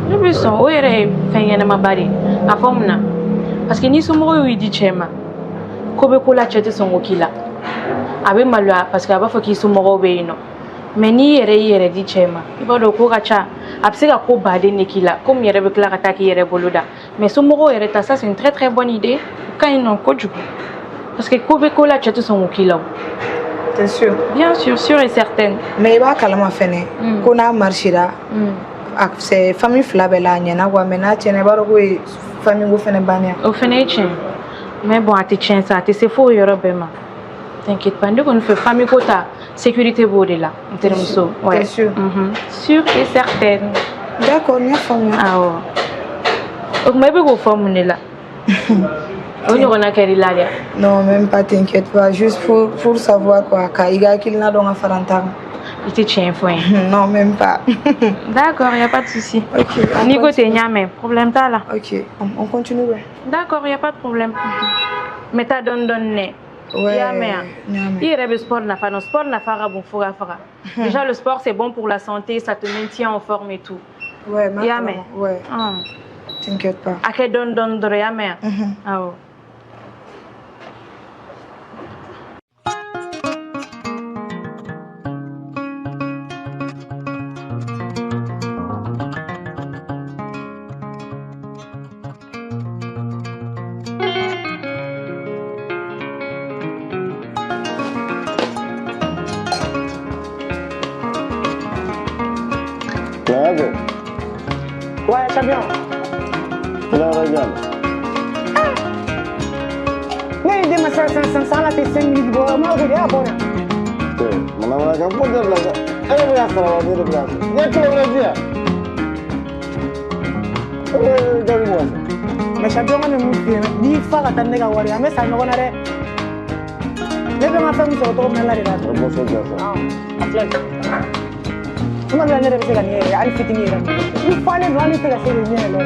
ne bɛ sɔn. O yɛrɛ ye fɛn ɲɛnamaba de ye. A fɔ mun na? Parce que ni somɔgɔw y'i di cɛ ma, ko bɛ ko la, cɛ tɛ sɔn k'o k'i la, a bɛ maloya, parce que a b'a fɔ k'i somɔgɔw bɛ yen nɔ. Mais n'i yɛrɛ y'i yɛrɛ di cɛ ma, i b'a dɔn ko ka ca, a bɛ se ka ko baden de k'i la, komi yɛrɛ bɛ tila ka taa k'i yɛrɛ bolo da. Mais somɔgɔw yɛrɛ ta, ça c'est une très très bonne idée. O ka ɲi nɔ kojugu, parce que ko bɛ ko la, cɛ tɛ sɔn k'o k'i la o.
T'es sûr?
Bien sûr, sûre et certaine.
Mais i b'a kalama fɛnɛ ko n'a marchera, a c'est famille fila bɛɛ la, a ɲɛna quoi, mais n'a tiɲɛna, i b'a dɔn k'o ye famille ko fɛnɛ bannen ye.
O fɛnɛ ye tiɲɛ, mais bon, a tɛ tiɲɛ sa, a tɛ se fo o yɔrɔ bɛɛ ma. T'inquiète pas, ne kɔni fɛ, famille ko ta, sécurité b'o de la, n terimuso.
T'es sûr?
Sûre et certaine.
D'accord, n y'a faamuya.
Awɔ. O tuma, i bɛ k'o fɔ mun de la? O ɲɔgɔnna kɛr'i la dɛ?
Non, même pas, t'inquiète pas. Juste pour savoir quoi, ka i ka hakilina dɔn ka fara n ta kan.
I tɛ tiɲɛ fɔ n ye.
Non, même pas.
D'accord, y a pas de souci.
Ok. On
N'i ko
continue.
ten, n y'a mɛn, problème t'a la.
Ok, on continue, ouais.
D'accord, y a pas de problème. Mais taa dɔɔni dɔɔni dɛ.
Ouais,
I y'a mɛn wa?
N y'a mɛn.
I yɛrɛ bɛ sport nafa dɔn. Sport nafa ka bon fo ka faga. Déjà, le sport, c'est bon pour la santé, ça te maintient en forme et tout.
Ouais, ma
I y'a mɛn?
Ouais.
Ah.
T'inquiète pas.
A kɛ dɔɔni dɔɔni dɔrɔn, i y'a mɛn wa? Awɔ.
Tulonkɛ.
Ouais, champion.
Tulonkɛ jɔn.
Ne ni den ma san san san san la tɛ 5 minutes bɔ, ma ko de y'a bɔ na.
Mana mana ka ko dabila sa. E de bɛ ka sara wa ne de bɛ ka sara? N ye tulonkɛ di yan. Ee, jaabi mɔgɔ sa.
Mais champion ka nin mun f'i ɲɛna, n'i fa ka taa ni ne ka wari ye, an bɛ sa ɲɔgɔn na dɛ. Ne bɛ n ka fɛn min sɔrɔ cogo min na, Ala de b'a dɔn.
A bɔ so jɔ sa.
A filɛ nin ye. Tuma dɔ la ne yɛrɛ bɛ se ka nin yɛrɛ hali fitinin yɛrɛ. I falen don, hali i tɛ ka se k'i ɲɛ yɛlɛ.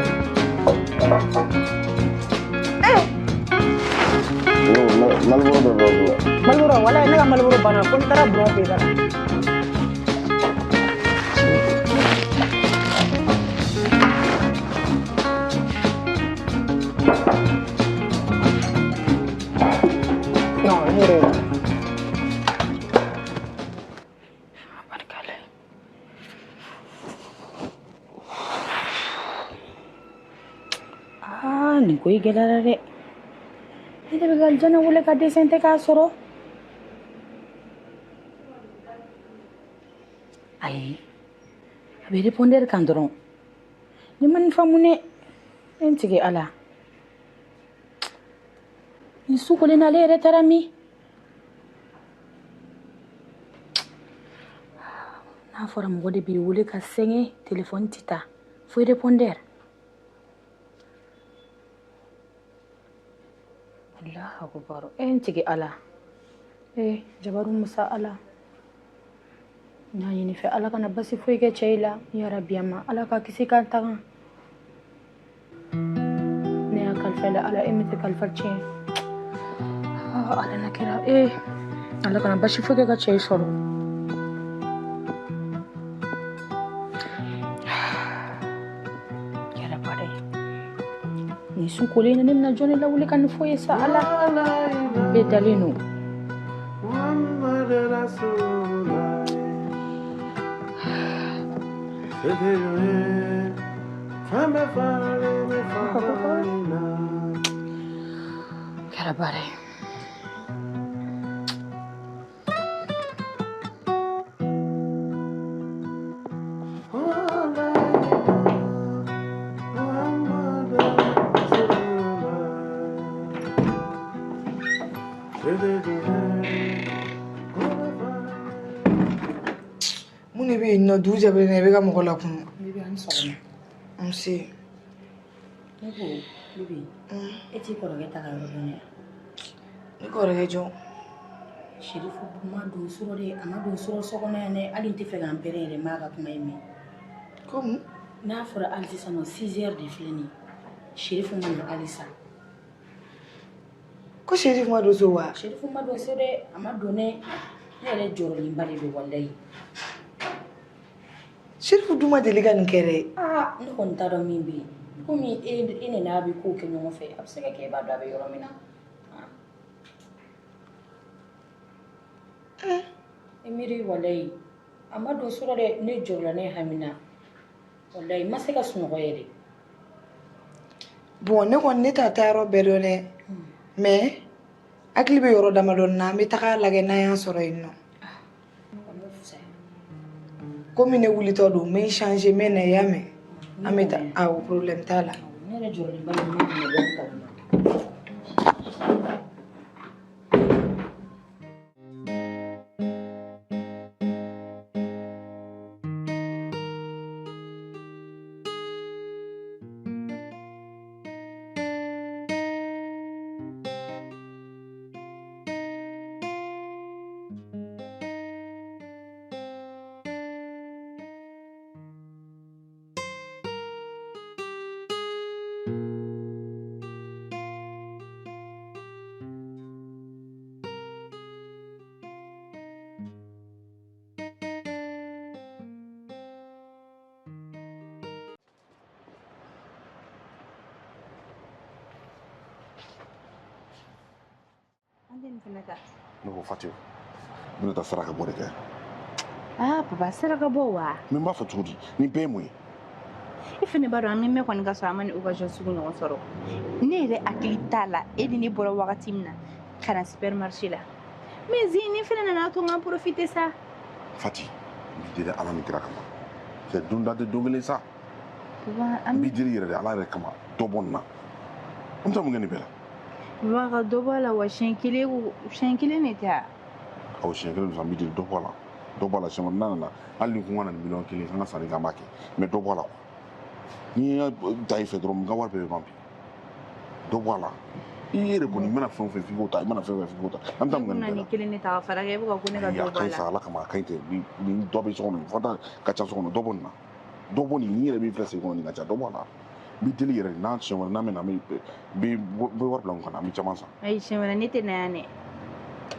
Maliboro dɔ b'aw bolo.
Maliboro, walayi ne ka Maliboro banna fo n taara Burɔ fɛ yen ka na. Non, ne yɛrɛ.
Aa, nin ko i gɛlɛyara dɛ. Ne de bɛ ka alijana wele ka dɛsɛ n tɛ k'a sɔrɔ. Ayi, a bɛ répondeur kan dɔrɔn. Ni ma nin faamu dɛ, ne n tigi Ala. Nin su kolen na ale yɛrɛ taara min? N'a fɔra mɔgɔ de b'i wele ka sɛgɛn, telefɔni tɛ ta fo répondeur. Allahu akbar. E n tigi Ala. E jabaru musa Ala. N y'a ɲini fɛ Ala kana basi foyi kɛ cɛ i la. Ya Rabbi ma Ala ka kisi k'an taga. Ne y'a kalifa i la Ala, e min tɛ kalifa tiɲɛ. Ah, Ala na kɛra. E Ala kana basi foyi kɛ ka cɛ i sɔrɔ. Kɛra baara ye. Nin su kolen in na ne bɛna jɔn de lawuli ka nin fɔ ye sa Ala. Nin bɛɛ dalen don. Kɛra baara ye.
Mun de bɛ yen nɔ dugu jɛlen na i bɛ ka mɔgɔ lakunu?
Bibi, a ni sɔgɔma.
Nse.
Ne ko Bibi, e t'i kɔrɔkɛ ta ka yɔrɔ dɔn dɛ.
Ne kɔrɔkɛ jɔn?
Sherifu ma don sɔrɔ dɛ, a ma don sɔrɔ so kɔnɔ yan dɛ, hali n tɛ fɛ ka n pɛrɛn yɛrɛ n b'a ka kuma in mɛn.
Ko mun?
N'a fɔra hali sisan nɔ 6 heures de filɛ nin ye, Sherifu ma na halisa.
Ko Sherifu ma don so wa?
Sherifu ma don so dɛ, a ma don dɛ. Ne yɛrɛ jɔrɔlenba de don walayi.
Sherifu dun ma deli ka nin kɛ dɛ.
Aa, ne kɔni t'a dɔn min bɛ yen. Komi e ni n'a bɛ kow kɛ ɲɔgɔn fɛ, a bɛ se ka kɛ e b'a dɔn a bɛ yɔrɔ min na. E miiri walayi, a ma don sɔrɔ dɛ, ne jɔrɔla, ne hamina. Walayi, n ma se ka sunɔgɔ yɛrɛ.
Bon, ne kɔni ne t'a taa yɔrɔ bɛɛ dɔn dɛ. Mais hakili bɛ yɔrɔ damadɔni na, an bɛ taga lajɛ n'an y'a sɔrɔ yen nɔ. Komi ne wulitɔ don, n bɛ n changer, n bɛ na, i y'a mɛn? An bɛ taa, awɔ, problème t'a la.
Ne yɛrɛ jɔrɔlenba de don, n ma bɔ n kalama.
fana ta.
Ne ko Fati, n bɛna taa saraka bɔ de kɛ.
Ah papa, saraka bɔ wa?
Mais n b'a fɔ cogo di? Nin bɛɛ ye mun ye?
E fana b'a dɔn an bɛ mɛn kɔni ka sɔrɔ an ma nin occasion sugu ɲɔgɔn sɔrɔ. Ne yɛrɛ hakili t'a la e ni ne bɔra wagati min na ka na supermarché la. Mais zi ni fana nana to n ka profiter sa.
Fati, n b'i deli Ala ni kira kama. Cɛ don da tɛ don kelen sa.
Papa, an
N b'i deli yɛrɛ de Ala yɛrɛ kama dɔ bɔ nin na. An bɛ taa mun kɛ nin bɛɛ la?
Papa ka dɔ bɔ a la wa siɲɛ kelen ko siɲɛ kelen de tɛ wa?
Awɔ, siɲɛ kelen don sa, n b'i deli dɔ bɔ a la. Dɔ bɔ a la siɲɛ wɛrɛ n'a nana hali ni ko n ka na ni miliyɔn 1 ye an ka sanni kɛ an b'a kɛ mais dɔ bɔ a la quoi. Ni n y'a ta i fɛ dɔrɔn n ka wari bɛɛ bɛ ban bi. Dɔ bɔ a la. I yɛrɛ kɔni i mana fɛn o fɛn f'i k'o ta, i mana fɛn o fɛn f'i k'o ta. An bɛ taa
Ne
mun kɛ nin
kun na
bɛɛ la?
nin kelen de ta ka fara kan e bɛ ka ko ne ka
Ayi,
dɔ
a
bɔ
ka
a
ɲi
la.
sa Ala kama a ka ɲi tɛ nin dɔ bɛ so kɔnɔ fanta ka ca so kɔnɔ dɔ bɔ nin na. Dɔ bɔ nin ni yɛrɛ min filɛ sen kɔnɔ nin ka ca dɔ bɔ a la. N b'i deli yɛrɛ n'a siɲɛ wɛrɛ n'an bɛ na an bɛ wari bila n kun na an bɛ caman san.
Ayi siɲɛ wɛrɛ ne tɛ na yan dɛ.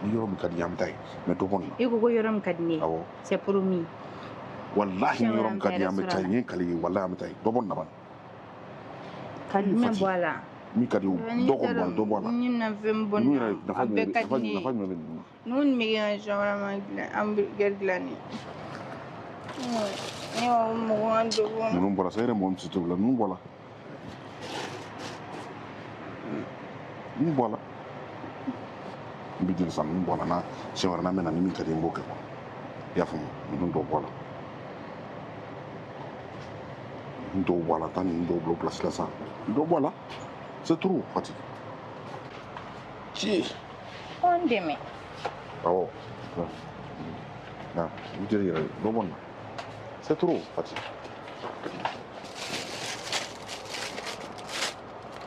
Ni yɔrɔ min ka di i ye an bɛ taa yen mais dɔ bɔ nin na.
E ko ko yɔrɔ min ka di ne ye.
Awɔ.
C'est promis.
Walahi
Siɲɛ
ni
wɛrɛ
yɔrɔ
an
min
bɛ
ka di i ye
taa
an bɛ taa
restaurant
yen n ye n kali i ye walahi an bɛ taa yen dɔ bɔ nin na bani.
Ka jumɛn
Fati,
bɔ a la?
Min ka di o
Ni
dɔ kɔni bɔ a la dɔ bɔ a la.
Ni na fɛn bɔ
Ninnu
nin
yɛrɛ
na
nafa
a
jumɛn
bɛɛ
bɛ
ka
nafa
di ne
nafa
ye.
jumɛn bɛ ninnu na?
Ninnu bɛ kɛ ka shawarma dilan hamburger dilan ne. Ne b'a fɔ mɔgɔ ka dɔ bɔ.
Ninnu bɔra sa e yɛrɛ mɔgɔ min tɛ tobi la ninnu bɔra. Ninnu bɔra. N b'i deli sa ninnu bɔra na siɲɛ wɛrɛ n'an bɛ na ni min ka di n b'o kɛ quoi. I y'a faamu ninnu dɔw bɔ a la. Ninnu dɔw bɔ a la taa ninnu dɔw bila o place la sa. Dɔ bɔ a la. C'est trop Fati. Ci.
Ko n dɛmɛ.
Awɔ. Na n b'i deli yɛrɛ dɔ bɔ nin na. C'est trop Fati.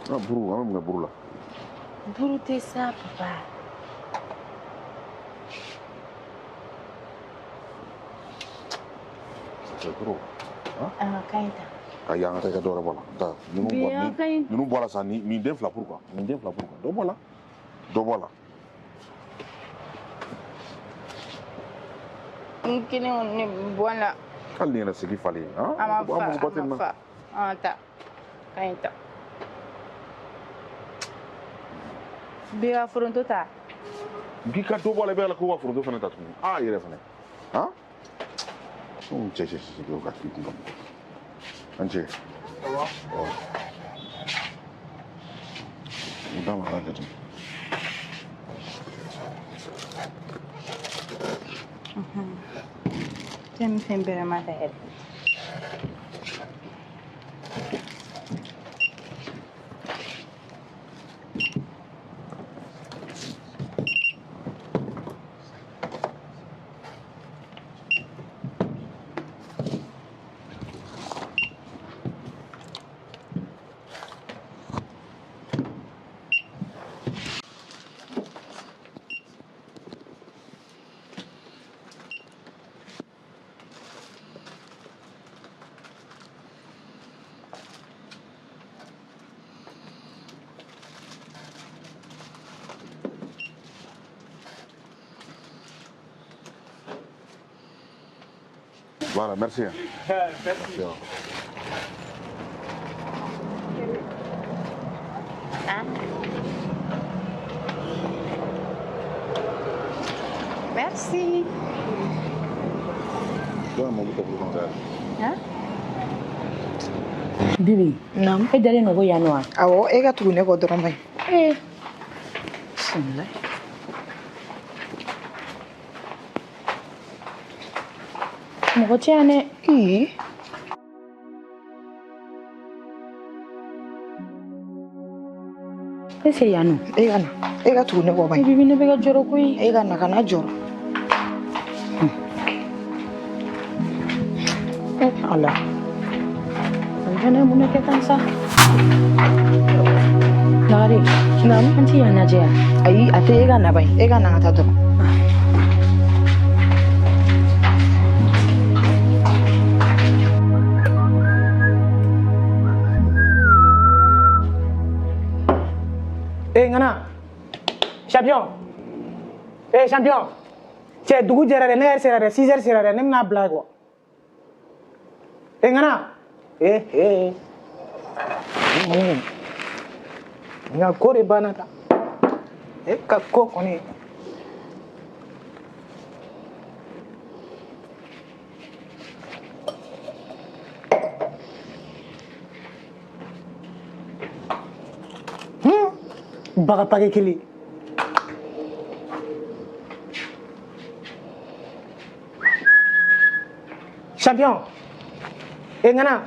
Ah buru an bɛ mun kɛ buru la?
Buru tɛ sa papa.
C'est trop. Hein?
A ka ɲi tan.
Ayi an ka taa i ka dɔ wɛrɛ bɔ a la. Taa ninnu
Bi
bɔ
a ka ɲi.
ninnu bɔ a la sa nin den fila pourquoi? Nin den fila pourquoi? Dɔ bɔ a la. Dɔ bɔ a la.
N kelen kɔni ne bɛ bɔ a la.
Hali ni yɛrɛ segi falen.
A ma
An
fa
mago ba
a
tɛ nin
ma
na.
fa. An ta. Ka ɲi tan. Bi ka foronto ta.
N k'i ka dɔ bɔ a la i bɛ la ko ka foronto fana ta tuguni. Aa i yɛrɛ fana. Han? Anw cɛ cɛ cɛ ka k'i kun ka mɔgɔ. An cɛ. Awɔ. O d'a ma a k'a jate.
Fɛn min fɛn bɛrɛ ma ta yɛrɛ.
Voilà, merci. Hein.
Merci.
Merci.
Jɔn ye mobili ta bolo kɔnɔ ka yɛlɛ?
Hein?
Bibi.
Naamu.
E dalen don ko yan nɔ wa?
Awɔ, e ka tugu ne kɔ dɔrɔn ba ye.
Ee. Bisimila. Mɔgɔ tɛ yan dɛ.
Ii.
E se yan nɔ.
E ka na. E ka tugu ne kɔ ba ye.
Bibi ne bɛ ka jɔrɔ koyi.
E ka na kana jɔrɔ.
Eh Ala. Nin fana ye mun de kɛ tan sa? Lagare.
Naamu.
An ti yan lajɛ yan.
Ayi, a tɛ e ka na ba ye. E ka na ka taa dɔrɔn.
Eh Ngana, champion. Eh champion. Cɛ dugu jɛra dɛ, ne yɛrɛ sera dɛ, 6 heures sera dɛ, ne bɛna bila quoi. Eh Ngana. Eh eh. N ka ko de banna tan. E ka ko kɔni. N ba ka paquet kelen. Champion. E ŋana.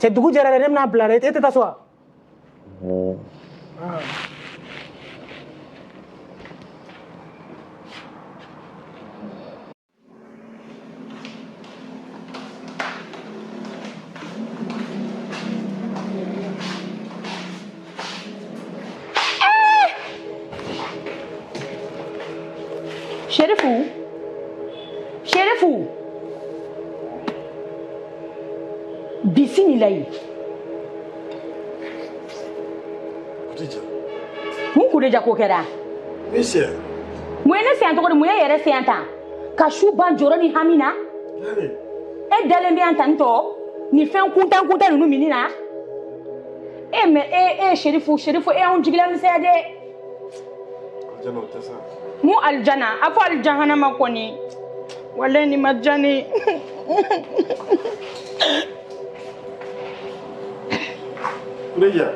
Cɛ dugu jɛra dɛ, ne bɛna bila dɛ, e tɛ taa so wa? Ah.
Sherifu, Sherifu, bisimilayi.
Kudija.
Mun Kudija ko kɛra?
Ne sɛ.
Mun ye ne sɛgɛn cogo di? Mun ye yɛrɛ sɛgɛn tan? Ka su ban jɔrɔ ni hami na? E dalen bɛ yan tan tɔ nin fɛn kuntan kuntan ninnu minni na? E mɛ e e Sherifu, Sherifu, e y'anw jigila misɛnya dɛ.
Alijana o tɛ sa.
Mun alijana? A fɔ alijahanama kɔni. Walayi nin ma diya ne ye.
Kudija.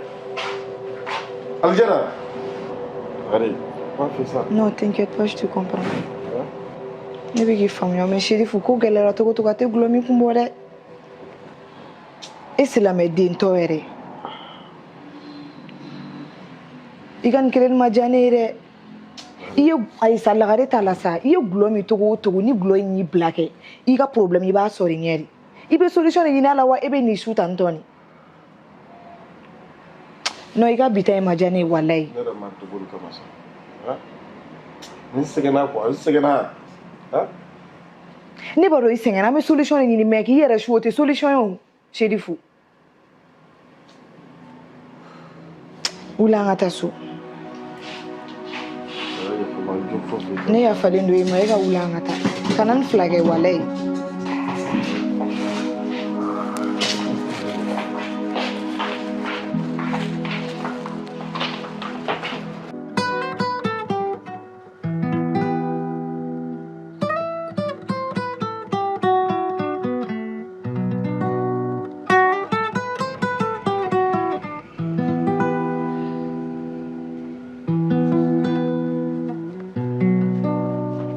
Alijana. Allez, pas fait ça.
Non, t'inquiète pas, je te comprends. Ne bɛ k'i faamuya, mais Sherifu, ko gɛlɛyara cogo cogo, a tɛ gulɔ min kun bɔ dɛ. E silamɛden tɔ yɛrɛ. I ka nin kelen ma diya ne ye dɛ. I ye ayi sa, lagare t'a la sa. I ye gulɔ min togo o togo, ni gulɔ in y'i bila kɛ, i ka problème i b'a sɔrɔ i ɲɛ de. I bɛ solution de ɲini a la wa e bɛ nin su tan tɔ nin. Non, i ka bi ta in ma diya ne ye walayi.
Ne yɛrɛ ma dogo de kama sa. N sɛgɛnna quoi, n sɛgɛnna.
Ne b'a dɔn i sɛgɛnna, an bɛ solution de ɲini, mais k'i yɛrɛ su o tɛ solution ye o, Sherifu. Wuli an ka taa so. Ne yafalen don i ma, e ka wuli an ka taa. Kana nin fila kɛ walayi.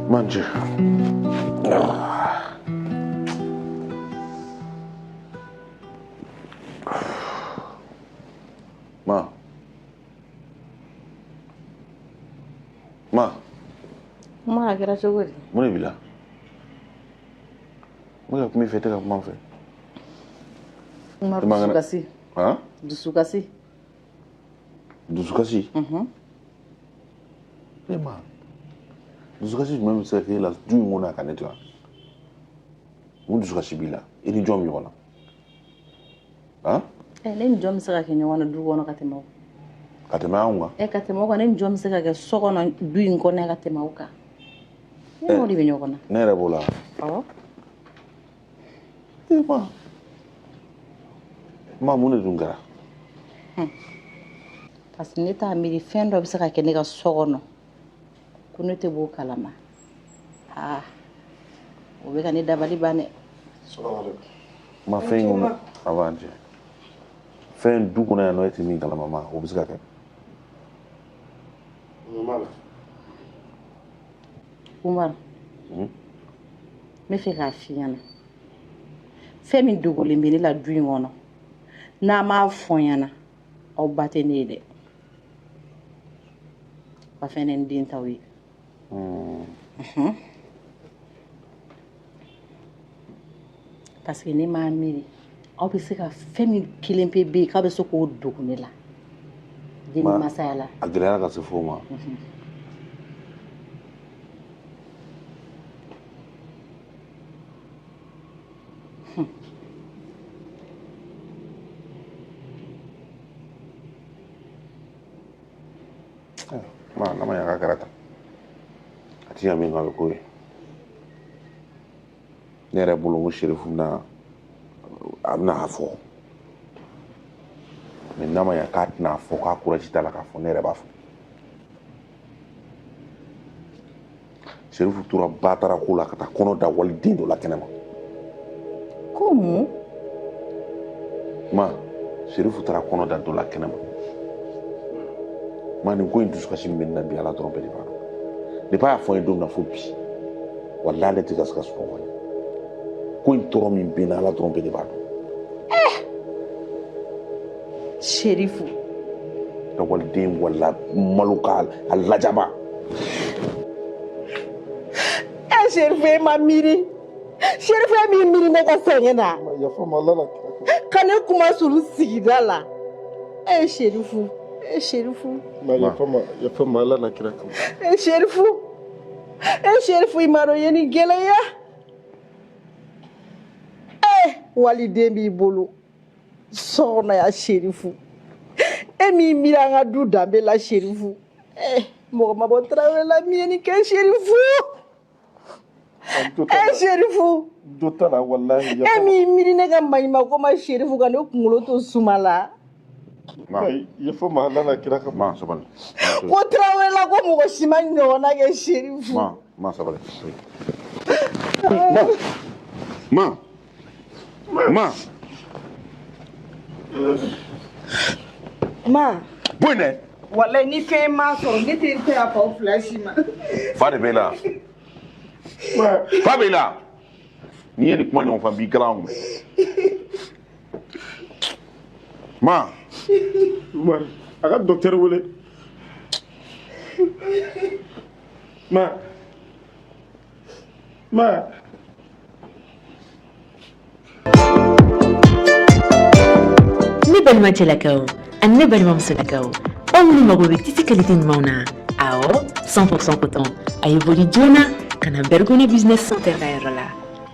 Manje. Ma. Ma.
Kuma a kɛra cogo di?
Mun de b'i la? N bɛ ka kuma i fɛ, i tɛ ka kuma n fɛ.
Umaru, dusukasi.
Han?
Dusukasi.
Dusukasi? E ma. Dusukasi jumɛn bɛ se ka k'e la du in kɔnɔ yan ka ne to yan? Mun dusukasi b'i la? I ni jɔn bɛ ɲɔgɔn na? Han?
Ne ni jɔn bɛ se ka kɛ ɲɔgɔn na du kɔnɔ ka tɛmɛ o kan?
Ka tɛmɛ anw kan?
Ka tɛmɛ o kan, ne ni jɔn bɛ se ka kɛ so kɔnɔ du in kɔnɔ ka tɛmɛ o kan? Ne n'o de bɛ ɲɔgɔn na.
Ne yɛrɛ b'o la.
Awɔ.
E ma. Ma, mun de dun kɛra?
Parce que ne t'a miiri fɛn dɔ bɛ se ka kɛ ne ka so kɔnɔ ko ne tɛ b'o kalama. Aa, o bɛ ka ne dabali ban dɛ.
Ma, fɛn in kɔnɔ a b'an cɛ. Fɛn du kɔnɔ yan nɔ, e tɛ min kalama ma, o bɛ se ka kɛ.
Umaru, n bɛ fɛ k'a f'i ɲɛna. Fɛn min dogolen bɛ ne la du in kɔnɔ, n'a m'a fɔ n ɲɛna, aw ba tɛ ne ye dɛ. Wa fɛn n den t'aw ye. Parce que ne m'a miiri aw bɛ se ka fɛn min kelen pe bɛ yen k'aw bɛ se k'o dogo ne la den ni masaya la.
A gɛlɛyara ka se fo ma. Ma, n'a ma ɲɛ k'a kɛra tan, a ti ɲa min kɔ, a bɛ k'o ye. Ne yɛrɛ bolo, n ko Sherifu bɛna a bɛna a fɔ, mais n'a ma ɲɛ k'a tɛna a fɔ, k'a courage t'a la k'a fɔ, ne yɛrɛ b'a fɔ. Sherifu tora batara ko la ka taa kɔnɔ da waliden dɔ la kɛnɛma.
Ko mun?
Ma, Sherifu taara kɔnɔ da dɔ la kɛnɛma. Ma nin ko in dusukasi min bɛ ne na bi, Ala dɔrɔn bɛɛ de b'a dɔn. Depuis a y'a fɔ n ye don min na fo bi, walahi ne tɛ ka se ka sunɔgɔ ye. Ko in tɔɔrɔ min bɛ n na, Ala dɔrɔn bɛɛ de b'a dɔn.
Serifu.
Lakɔliden wala malo k'a a lajaba.
E Serifu, e ma miiri. Serifu, e m'i miiri ne ka sɛgɛn na.
Yafa ma, Ala la kira.
Ka ne kuma sulu sigida la. E Serifu, e Serifu.
Ma yafa ma, yafa ma, Ala la kira kama.
E Serifu, e Serifu, i m'a dɔn i ye nin gɛlɛya. E waliden b'i bolo so kɔnɔ yan Serifu. E m'i miiri an ka du danbe la Serifu. E mɔgɔ ma bɔ Tarawele la min ye nin kɛ Serifu. E Serifu.
Jo t'a la walahi.
E m'i miiri ne ka maɲumanko ma Serifu, ka ne kunkolo to suma la.
Ma
yafa ma, Ala la kira kama.
Ma sabali.
Ko Tarawele la ko mɔgɔ si ma ɲɔgɔnna kɛ Serifu.
Ma, ma sabali. Ma. Ma.
Ma.
Bɔ yen dɛ.
Walayi ni fɛn ma sɔrɔ ne tɛ n tɛ yafa aw fila si ma.
Fa de b'e la. Fa b'e la. N'i ye nin kuma ɲɔgɔn fɔ, n b'i garan kun. Ma.
Umaru, a ka docteur wele. Ma. Ma.
Ne balima cɛlakaw ani ne balima musolakaw, aw minnu mago bɛ tissu qualité ɲumanw na, awɔ, 100% coton, a ye boli joona ka na Bergona Business Center ka yɔrɔ la.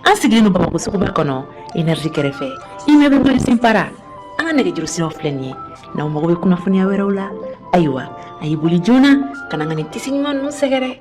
An sigilen don Bamakɔ suguba kɔnɔ, Énergie kɛrɛfɛ, immeuble Marisin Para. An ka nɛgɛjuru siraw filɛ nin ye. N'aw mago bɛ kunnafoniya wɛrɛw la, ayiwa, a ye boli joona ka na an ka nin tissu ɲuman ninnu sɛgɛrɛ.